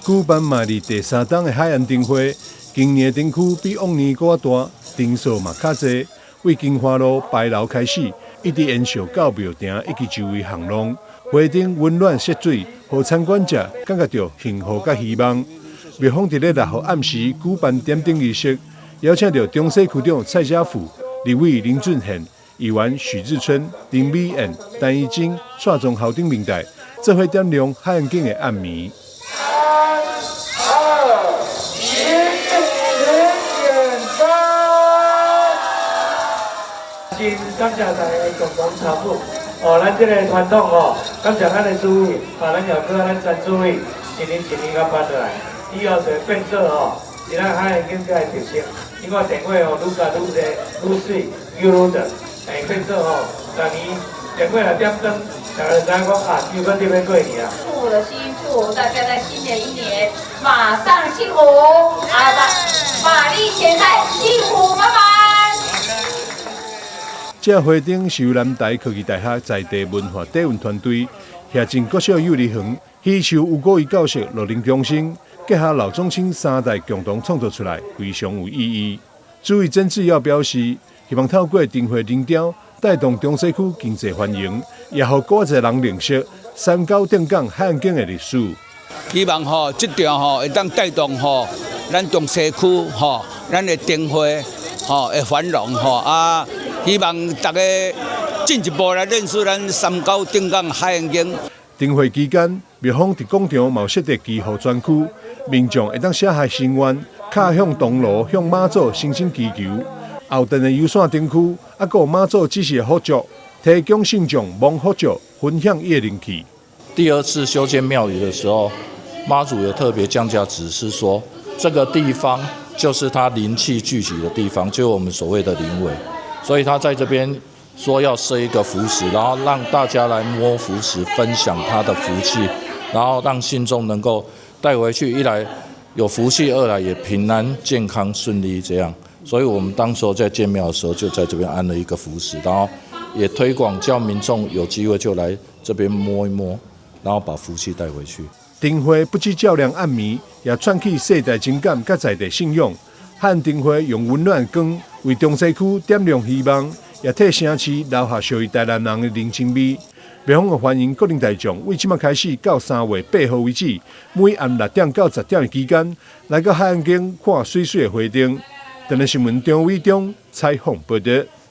舉辦嘛佇第三冬的海岸燈會，今年的燈區比往年閣較大，燈數嘛較濟。為金華路牌樓開始，一直延續到廟埕以及周圍巷弄，花燈溫暖色水，予參觀者感覺著幸福佮希望。廟方佇咧6號暗時舉辦點燈儀式，邀請著中西區長蔡家富、立委林俊憲、議員許志春、林美燕、陳怡貞、蔡宗豪等明代，做伙點亮海岸景的暗暝。三二一，點燈。真感謝大家共同參與，哦，咱這个傳統哦，感謝咱的主委，啊，咱也閣咱陳主委，一年一年共辦落來，以後就會變做吼，是咱海岸景的特色。你看電話哦，愈加愈濟，愈媠，愈愈長，會變做吼，逐年電話來點燈，大家就知影講啊，又閣佇咧過年啊。祝福的心，祝福大家在新的一年馬上幸福，啊，馬力全開，幸福滿滿。這花燈是由南台科技大學在地文化底蘊團隊協進國小幼兒園、喜樹吳國義教授樂齡中心，結合老中青三代共同創作出來，非常有意義。主委曾志耀表示，希望透過燈會燈雕，帶動中西區經濟繁榮，也予閣較濟人認識三莢頂港海岸景的歷史。希望吼，這場吼會當帶動吼，咱中西區吼，咱的燈會吼會繁榮吼啊！希望大家進一步來認識咱三莢頂港海岸景。燈會期間，廟方佇廣場嘛有設置祈福專區，民眾會當寫下心願，敲響銅鑼向媽祖申請祈求。後殿的遊線燈區，猶閣有媽祖指示的佛像，提供信眾摸佛像，分享伊的靈氣。第二次修建廟宇的時候，媽祖有特別降駕指示說，這個地方就是他靈氣聚集的地方，就是我們所謂的靈位。所以他在這邊說要設一個福石，然後讓大家來摸福石，分享他的福氣，然後讓信眾能夠帶回去，一來有福氣，二來也平安健康順利這樣。所以我們當時候在建廟的時候，就在這邊安了一個福石，然後也推廣叫民眾有機會就來這邊摸一摸，然後把福氣帶回去。燈會不只照亮暗暝，也串起世代情感佮在地信仰。漢燈會用溫暖光為中西區點亮希望，也替城市留下屬於台南人的人情味。廟方歡迎國人大眾，為這馬開始到3月8號為止，每暗6點到10點的期間，來到海岸景看媠媠的花燈。台南新聞張偉中採訪報導。